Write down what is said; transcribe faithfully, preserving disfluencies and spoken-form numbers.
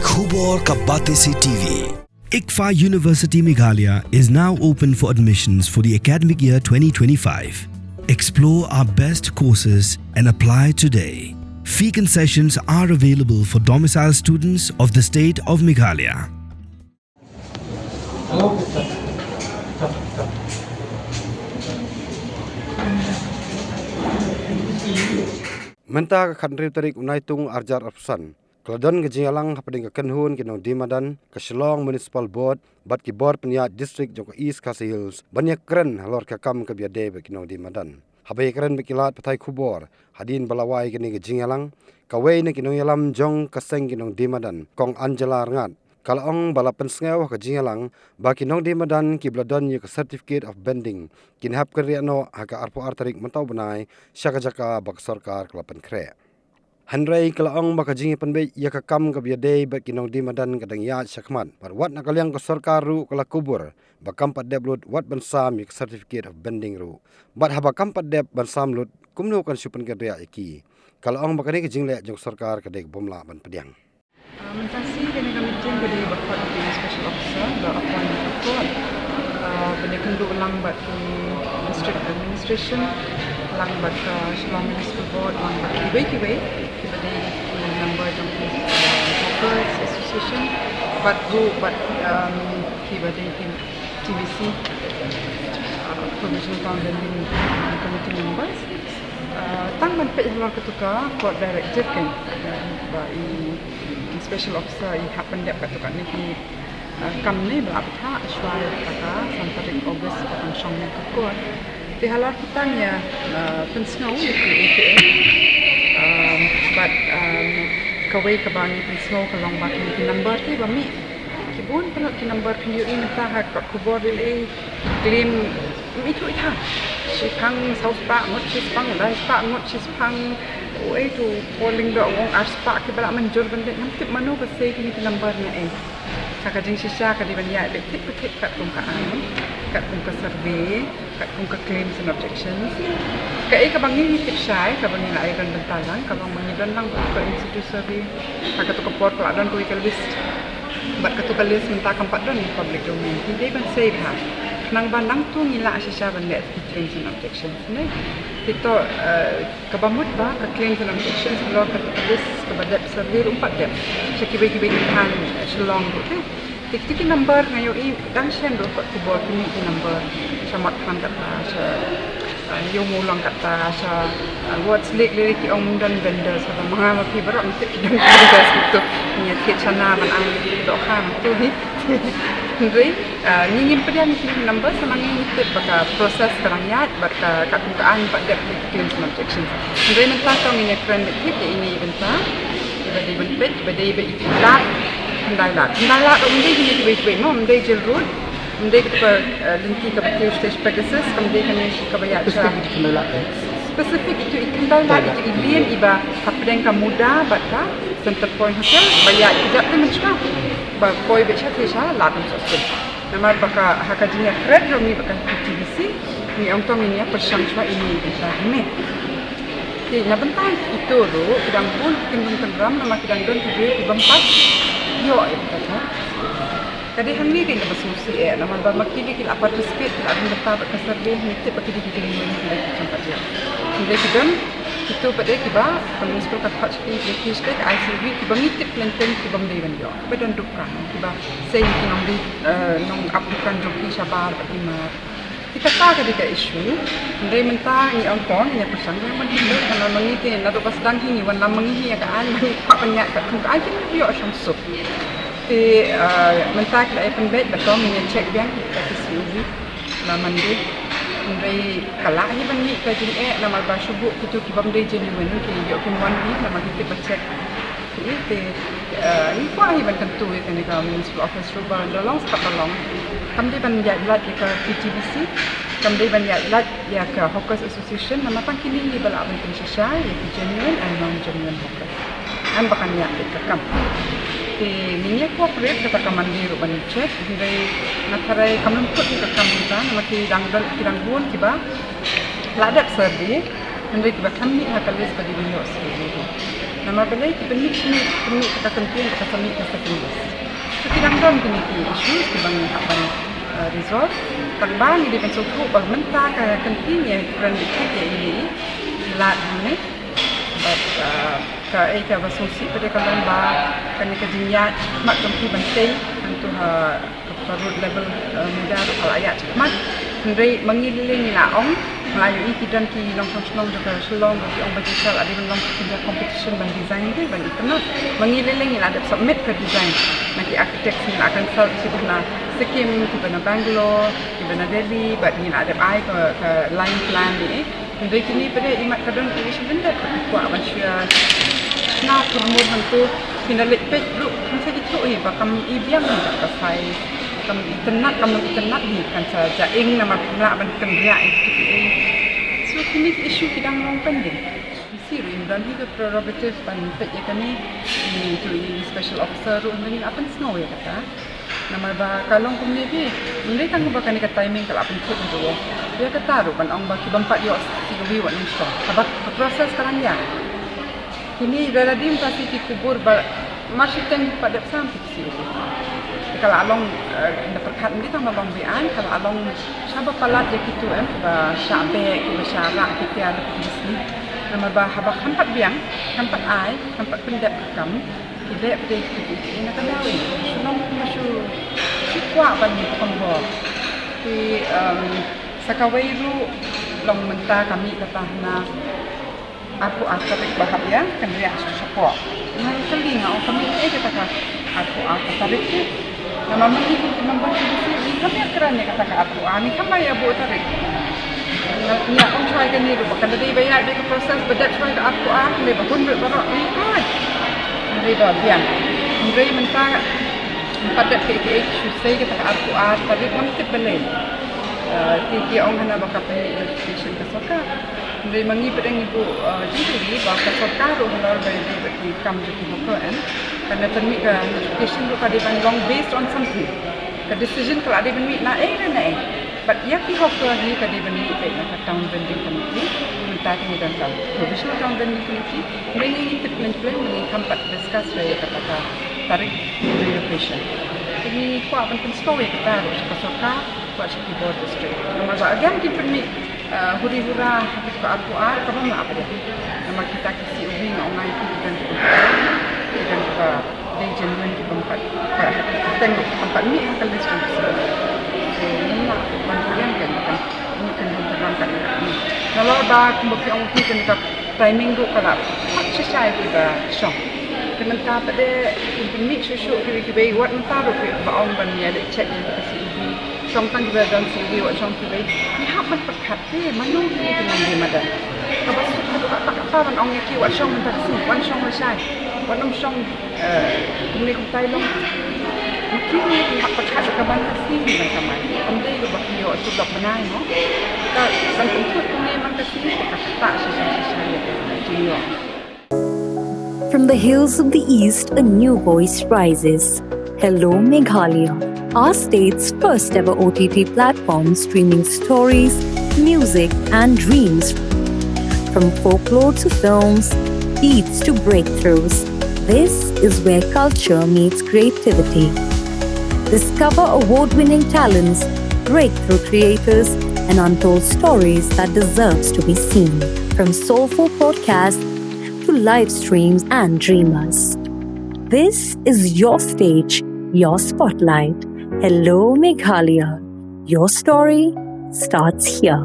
Khubor ka Batesi T V. ICFAI University Meghalaya is now open for admissions for the academic year twenty twenty-five. Explore our best courses and apply today. Fee concessions are available for domicile students of the state of Meghalaya. Mynta ka khathynriew tarik u Naitung arhajar arphew san, ka la don ka jingïalang hapdeng ka kynhun ki nongdie madan, ka Shillong Municipal Board bad ki bor pynïaid district jong ka East Khasi Hills ban ïakren halor ka kam kaba ïadei bad ki nongdie madan. Haba ïakren bad ki lad pathai khubor hadien ba la wai kane ka jingïalang, kawei na ki nongïalam jong ka seng ki nongdie madan, Kong Angela Rngat, ka la ong ba la pynsngew ha ka jingïalang ba ki nongdie madan kiba la don ïa ka certificate of bending kin hap kynriah noh ha ka arphew ar tarik mynta u bnai sha ka jaka ba ka sorkar ka la pynkhreh. Hynrei ka la ong ba ka jingïapynbeit ïa ka kam kaba ïadei bad ki nongdie madan ka dang ïaid shakhmat bad wat na ka liang ka sorkar ruh ka la kubur ba kam pat dep lut wat ban sam ïa ka certificate of bending ruh. Bad haba kam pat dep ban sam lut, kumno kan shu pynkynriah ïa ki? Ka la ong ba kane ka jingleh jong ka sorkar ka dei ka bym lah ban pdiang. Ah, mynta shi kane ka meeting ka dei ba khot ïa u Special Officer ba appoint da ka court. Ah, ban ïakynduh lang bad ki district administration, lang bad ka Shillong Municipal Board, lang bad kiwei kiwei kiba dei ki member jong ki, ah, hawkers association, bad ruh bad, um, kiba dei ki T B C, ah, Provisional Town Building Committee members. Ah, tang ban peit halor katu ka court directive kan, ah, ba i, i Special Officer i hap pyndep katu kane ki, ah, kam ne ba la bthah shuwa ïa kata ka san tarik August ba kan shong ha ka court. Te halor kata ngi ïa, ah, pynsngew ïa ki, ïa ki, ah, bad, ah, kawei kaba ngi pynsngew ka long ba kine ki number te ba mih ki bun palat ki number, phin ïohi mynta ha ka khubor lei lei ki claim mih thuh ïa. Shiphang saw spah ngut, shispah lai spah ngut, shispah uwei tu polling da u ong ar spah kiba la mynjur ban leit. Ngam tip mano ba sei kine ki number na ei. Sa ka jingshisha ka dei ban ïaid beit thik beit thik katkum ka aiñ, katkum ka survey, katkum ka claims and objections. Kaei kaba ngi ngi tip shai, kaba ngi la ai don bynta lang, ka long ba ngi don lang bad ka in situ survey. Ha katu ka por ka la don kawei ka list. Bad katu ka list mynta kam pat don ha public domain. Ngi dei ban sei bha. Khnang ba nangtu ngi lah shisha ban leh ki claims and objections ne. Te to, eh, kaba mut ba ka claims and objections halor katu ka list kaba dep survey ruh um pat dep sha kiwei kiwei ki thaiñ, eh, Shillong ruh te. Te kiti ki number nga ïohi dang shen ruh pat khubor kine ki number sha Mawthadraishan kata, sha, ah, Ïewmawlong kata, sha, ah, Ward's Lake lei lei ki ong don vendors kata, ma nga ma phi baroh ngi tip ki don vendors kito. Ngi ïa thied shana ban ai dohkha nangtu hi. Hynrei, ah, ngi ngim pdiang ïa kine ki number, sa ma ngi ngi tip ba ka process ka dang ïaid bad ka, katkum ka aiñ pat dep ki claims and objections. Hynrei mynta to ngin ïa kren beit thik ïa ine i bynta iba dei ban peit, iba dei ba i lad, khyndai lad. Khyndai lad ruh ym dei kine kiwei kiwei mo, ym dei Jail Road, ym dei katu ka, eh, lynti kaba kiew sha Pegasus, kam dei kane kaba ïaid sha. Specific itu khyndai lad eh? Specific itu i khyndai lad, itu i lane iba hapdeng ka Muda bad ka Centre Point Hotel, ba ïaid kjat te mynshuwa. Ba poi beit sha te sha Lad Umsohsuk. Namar ba ka, ha ka jingïakren jong ngi bad ka T B C, ngi ong to ngin ïa pyrshang shuwa ine i bynta hangne. Te na bynta itu ruh ki dang bun ki kynrum kynram namar ki dang don ki briew ki bym pat ïoh ïa kata. Ka dei hangne ka dei kaba sngewsih eh, namar ba ma ki dei ki la participate, ki la don bynta bad ka survey, ngi tip ba ki dei ki genuine, ki dei ki jingpynjah. Hynrei ki don kito pat de kiba ka municipal ka khot sha ki, ki sha ka I C V, kiba ngi tip lynti ki bym dei ban ïoh, kiba don dukan, kiba sei ki nongdie, eh, nong ap dukan jong ki shabar bad ki mar. Te kata ka dei ka issue. Hynrei mynta ngi ong to ngin ïa pyrshang, ngi ong ban pynbeit, namar ma ngi te naduh ba sdang hi ngi wanlam ma ngi hi ïa ka aiñ, ma ngi kwah ban ïaid katkum ka aiñ, kim ïoh shong suk. Te, ah, mynta ki la ïa pynbeit, ba to ngin ïa check biang ka T C O V la Monday. Hynrei ka lah hi ban mih ka jingeh namar ba shu buh kito ki bym dei genuine, ki ïoh kim wan hi namar ki tip ba check. Te, eh, ngi kwah hi ban kyntu ïa kane ka municipal office ruh ba da long sa kaba long, kam dei ban ïaid lait ïa ka T T B C, kam dei ban ïaid lait ïa ka Hawkers Association, namar tang kine hi ba lah ban pynshisha ïa ki genuine and non genuine hawkers. Em ba kan ïaid beit ka kam. Te ngin ïa cooperate, kata ka Monday ruh ban check, hynrei nga tharai kam lyngkut ïa ka kam mynta namar ki dang don, ki dang bun kiba la dep survey, hynrei kiba khlem mih ha ka list ba dei ban ïoh survey. Namar balei ki pynmih shini, pynmih kata ka ktien, kata ka mih ka second list. So ki dang don kine ki issues kiba ngi hap ban, eh, resolve. Tang ba ngi dei ban sngewthuh ba mynta ka ktien ïa kren dikit ïa i, i lad hangne. But, eh, kaei kaba sngewsih pat ka long ba kane ka jingïaid khmat jong ki ban tei hangto ha ka road level, eh, mynta ruh ka la ïaid shakhmat. Hynrei ma ngi lei lei ngi la ong, nga la ïohi ki don ki nongshong shnong jong ka Shillong, ki ong ba jingshai la dei ban long ki competition ban design te ban itynnad. Ma ngi lei lei ngi la dep submit ka design na ki architects, ngi la consult kiba na Sikkim, kiba na Bangalore, kiba na Delhi, bad ngi la dep ai ka, ka line plan ne. Hynrei kine pat de imat ka don ki issue lyndet ba ki kwah ban shu ïa na thurmur hangto, phin da leit peit ruh, phin sa ïathuh hi ba kam i biang hi ba ka size, kam itynnad, kam itynnad hi, kan sa ja ing namar phim lah ban kynriah ïa ki ïing. So kine ki issue ki dang long pending. D C ruh im don hi ka prerogative ban peit ïa kane, i to i special officer ruh, hynrei ngi la pynsngew ïa kata. Namar ba ka long kumne phi, ym dei tang ba kane ka timing ka la pynkut hangto. Ïa kata ruh ban ong ba ki bym pat ïoh C O V wat nym shong. Haba ka process ka dang ïa. Kine da la dei mynta shi ki khubor ba mar shiteng pat dep sam ki C O V. Ka la long, eh, da pyrkhat ym dei tang ba long beaiñ, ka la long shaba palat ïa kito em, ba shah beh, ba shah rah ki tiar ki sni. Namar ba haba kham pat biang, kham pat ai, kham pat pyndep ka kam. Ki leh pat de ki, ki, ki, na ka daw i shu long kumba shu, shu kwah ban pynbor. Ki, um, sa kawei ruh long mynta ka mih kata na arphew ar tarik ba hap ïa kynriah sha, shapoh. Nga kylli, nga ong ka mih ei kata ka arphew ar tarik te. Namar ma ngi ki member ki D C ngi kham ïa kren ïa kata ka arphew ar, ngi kham ïa buh tarik. Ngi ïa ong shwa kane ruh ba kan da dei ba ïa dei ka process ba dep shwa ka arphew ar, hynrei ba hun ruh baroh ngi kham. Hynrei ba biang. Hynrei mynta, mynta dep ka, ka, shu sei kata ka arphew ar tarik, ngam tip balei. Eh, te ki ong hana ba ka pynmih notification ka sorkar. Hynrei ma ngi pat ngi buh, eh, jingkylli ba ka sorkar ruh halor ba ïadei bad ki kam jong ki hawker em. Kan da pynmih ka notification ruh ka dei ban long based on something. Ka decision ka la dei ban mih na ei ne na ei. Bad ïa ki hawker hi ka dei ban mih beit na ka town vending committee. Mynta te ngi don ka provisional town vending committee. Hynrei ngi tip lynti lynti, ngi kham pat discuss ïa kata ka tarik relocation. Te ngi kwah ban pynsngew ïa kata ruh sha ka sorkar, kwah sha ki bor district. Namar ba again kin pynmih, eh, huri hura ha ka arphew ar, ka bym lah pat de. Namar kita ki C O V nga ong ai ki, ki don ki, ki don kiba dei genuine, ki bym pat, ka, ka teng ruh kam pat mih ha ka list jong ki C O V. So ngim lah ban pynïeng ka, kan, kan, kan, kan, kan, kan. Nalor ba kumba ki ong ki, kan ka timing ruh ka la pat shisha ïa kiba shong. Te mynta pat de kin pynmih shuh shuh kiwei kiwei, wat mynta ruh kiba ong ban ïa leit check ïa ka C O V. Shong tang kiba don C O V, wat shong kiwei. Ngi hap ban pyrkhat te mano kine ki nongdie madan. Kaba suk haduh katta katta ban ong ïa ki wat shong mynta ka sngi, wan shong lashai. Wat nym shong, eh, kumne kumtai long. Ma kine ki hap pyrkhat ka ban ka sngi, ban ka mai. Kam dei kaba ki ïoh tulop bnai mo. Ka ban pynthut kumne man ka sngi, ka kata shisha shisha ïa ka jingïoh. From the hills of the East, a new voice rises. Hello Meghalaya, our state's first ever O T T platform streaming stories, music, and dreams. From folklore to films, beats to breakthroughs, this is where culture meets creativity. Discover award winning talents, breakthrough creators, and untold stories that deserves to be seen. From soulful podcasts to live streams and dreamers. This is your stage, your spotlight. Hello Meghalaya. Your story starts here.